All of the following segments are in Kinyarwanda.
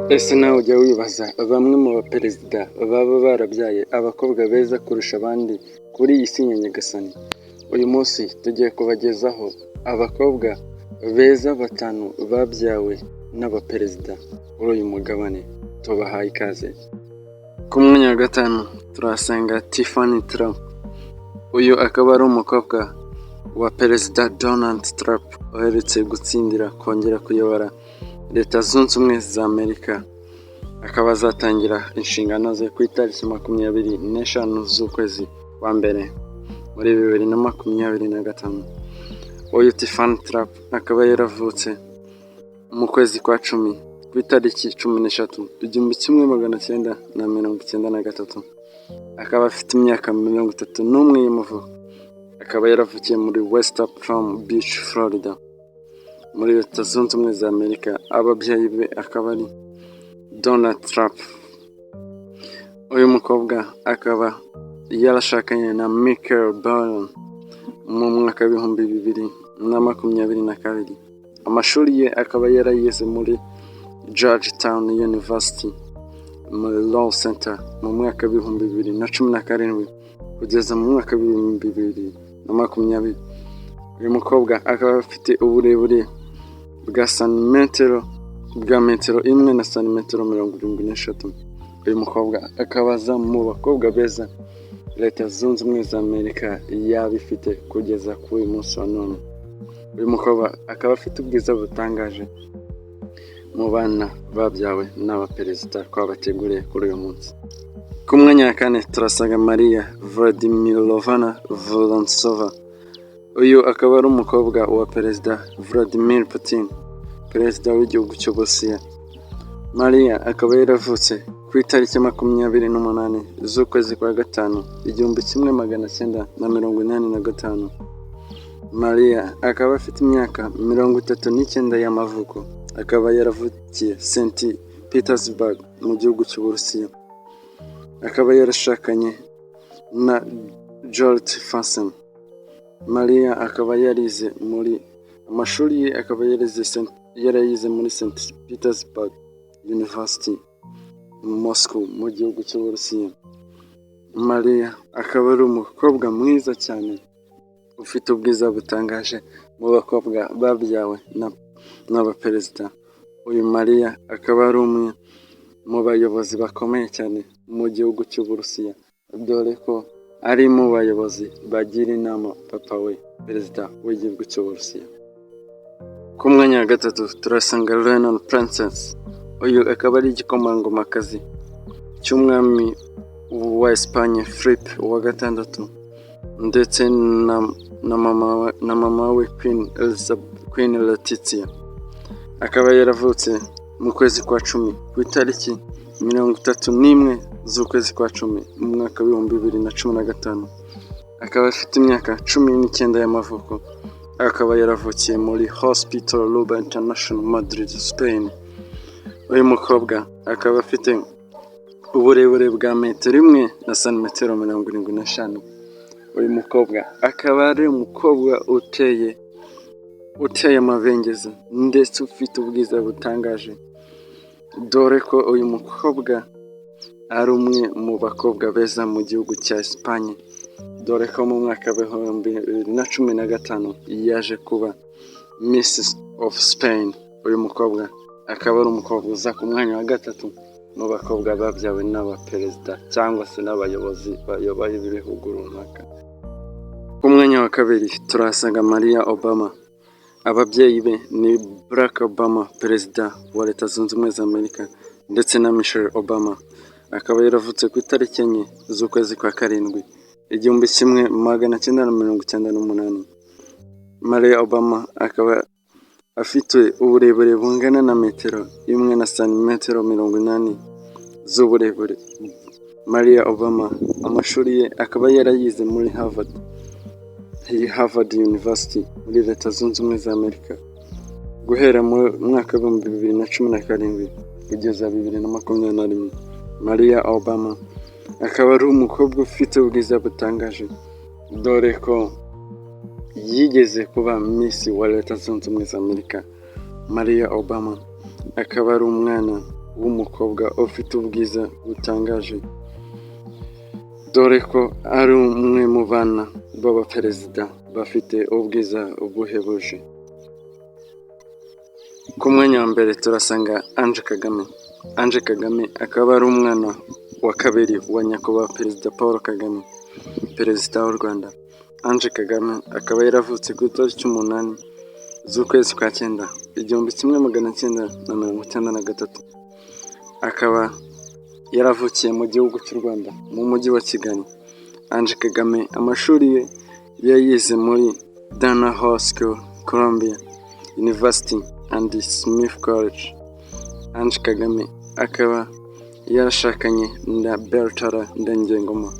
Ese nawe ujya wibaza bamwe mu baperezida baba barabyaye abakobwa beza kurusha abandi kuri iyi si ya nyagasani? Uyu munsi tugiye kubagezaho abakobwa beza batanu babyawe n'abaperezida kuri uyu mugabane. Tubahaye ikaze. Ku mwanya wa gatanu turahasanga Tiffany Trump. Uyu akaba ari umukobwa wa Perezida Donald Trump uherutse gutsindira kongera kuyobora Leta Zunze Ubumwe za Amerika, akaba azatangira inshingano ze ku itariki 25 z'ukwezi kwa mbere muri 2025. Uyu Tiffany Trump akaba yaravutse mu kwezi kwa cumi ku itariki 13, 1993, akaba afite imyaka 31 y'amavuko, akaba yaravukiye muri West Palm Beach, Florida, muri Leta Zunze Ubumwe za Amerika. Ababyeyi be akaba ari Donald Trump. Uyu mukobwa akaba yarashakanye na Michael Bannon mu mwaka w'2022. Amashuri ye akaba yarayize muri Georgetown University muri Law Center mu mwaka w'2017 kugeza mu mwaka w'2020. Uyu mukobwa akaba afite uburebure bwa metero 1 na santimetero 73. Uyu mukobwa akaba aza mu bakobwa beza Leta Zunze Ubumwe za Amerika yaba ifite kugeza kuri uyu munsi wa none. Uyu mukobwa akaba afite ubwiza butangaje mu bana babyawe n'abaperezida twabateguriye kuri uyu munsi. Ku mwanya wa kane turasanga Maria Vladimirovna Vorontsova. Uyu akaba ari umukobwa wa Perezida Vladimir Putin, Perezida w'igihugu cy'Uburusiya. Maria akaba yaravutse ku itariki 28 z'ukwezi kwa gatanu, 1985. Maria akaba afite imyaka 39 y'amavuko, akaba yaravukiye St Petersburg mu gihugu cy'Uburusiya. Akaba yarashakanye na Zsolt Fansen. Maria akaba yarize muri amashuri ye akaba yarayize muri St Petersburg University, Moscow, mu gihugu cy'Uburusiya. Maria akaba ari umukobwa mwiza cyane ufite ubwiza butangaje mu bakobwa babyawe n'abaperezida. Uyu Maria akaba ari umwe mu bayobozi bakomeye cyane mu gihugu cy'Uburusiya, dore ko ari mu bayobozi bagira inama papa we, Perezida w'igihugu cy'Uburusiya. Ku mwanya wa gatatu turasanga Leonor Princess. Uyu akaba ari igikomangomakazi cy'umwami wa Espagne Philip wa gatandatu ndetse na mama we Queen Letizia. Akaba yaravutse mu kwezi kwa cumi ku itariki 31 z'ukwezi kwa cumi mu mwaka w'2015. Akaba afite imyaka 19 y'amavuko, akaba yaravukiye muri Hospital Ruber International, Madrid, Spain. Uyu mukobwa akaba afite uburebure bwa metero 1 na santimetero 75. Uyu mukobwa akaba ari umukobwa uteye amabengeza ndetse ufite ubwiza butangaje, dore ko uyu mukobwa ari umwe mu bakobwa beza mu gihugu cya Espagne, dore ko mu mwaka w'2015 yaje kuba Miss of Spain. Uyu mukobwa akaba ari umukobwa uza ku mwanya wa gatatu mu bakobwa babyawe n'abaperezida cyangwa se n'abayobozi bayoboye ibihugu runaka. Ku mwanya wa kabiri turahasanga Malia Obama. Ababyeyi be ni Barack Obama, Perezida wa Leta Zunze Ubumwe za Amerika, ndetse na Michelle Obama. Akaba yaravutse ku itariki 4 z'ukwezi kwa karindwi, 1998. Malia Obama akaba afite uburebure bungana na metero 1 na santimetero 80 z'uburebure. Malia Obama amashuri ye akaba yarayize muri Harvard University muri Leta Zunze Ubumwe za Amerika guhera mu mwaka w'2017 kugeza 2021. Malia Obama akaba ari umukobwa ufite ubwiza butangaje, dore ko yigeze kuba Miss wa Leta Zunze Ubumwe za Amerika. Malia Obama akaba ari umwana w'umukobwa ufite ubwiza butangaje, dore ko ari umwe mu bana b'abaperezida bafite ubwiza buhebuje. Ku mwanya wa mbere turasanga Ange Kagame. Ange Kagame akaba ari umwana wa kabiri wa Nyakubahwa Perezida Paul Kagame, Perezida w'u Rwanda. Ange Kagame akaba yaravutse ku itariki 8 z'ukwezi kwa cyenda 1993, akaba yaravukiye mu gihugu cy'u Rwanda, mu mujyi wa Kigali. Ange Kagame amashuri ye yayize muri Dana High School, Columbia University and Smith College. Ange Kagame akaba yarashakanye na Bertrand Ndengeyingoma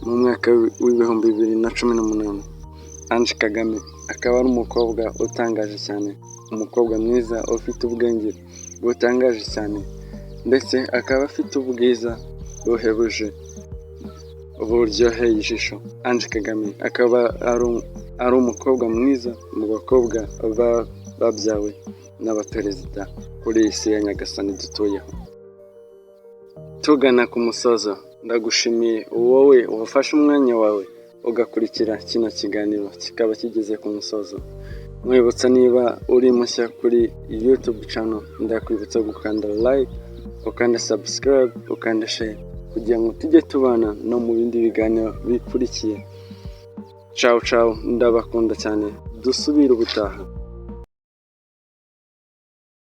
mu mwaka w'2018. Ange Kagame akaba ari umukobwa utangaje cyane, umukobwa mwiza ufite ubwenge butangaje cyane, ndetse akaba afite ubwiza buhebuje, buryoheye ijisho. Ange Kagame akaba ari umukobwa mwiza mu bakobwa babyawe n'abaperezida kuri iyi si ya Nyagasani dutuyeho. Tugana ku musozo, ndagushimiye wowe wafashe umwanya wawe ugakurikira kino kiganiro kikaba kigeze ku musozo. Nkwibutsa, niba uri mushya kuri YouTube channel, ndakwibutsa gukanda like, ukanda subscribe, ukanda share kugira ngo tujye tubana no mu bindi biganiro bikurikiye. Ciao ciao, ndabakunda cyane, dusubire ubutaha.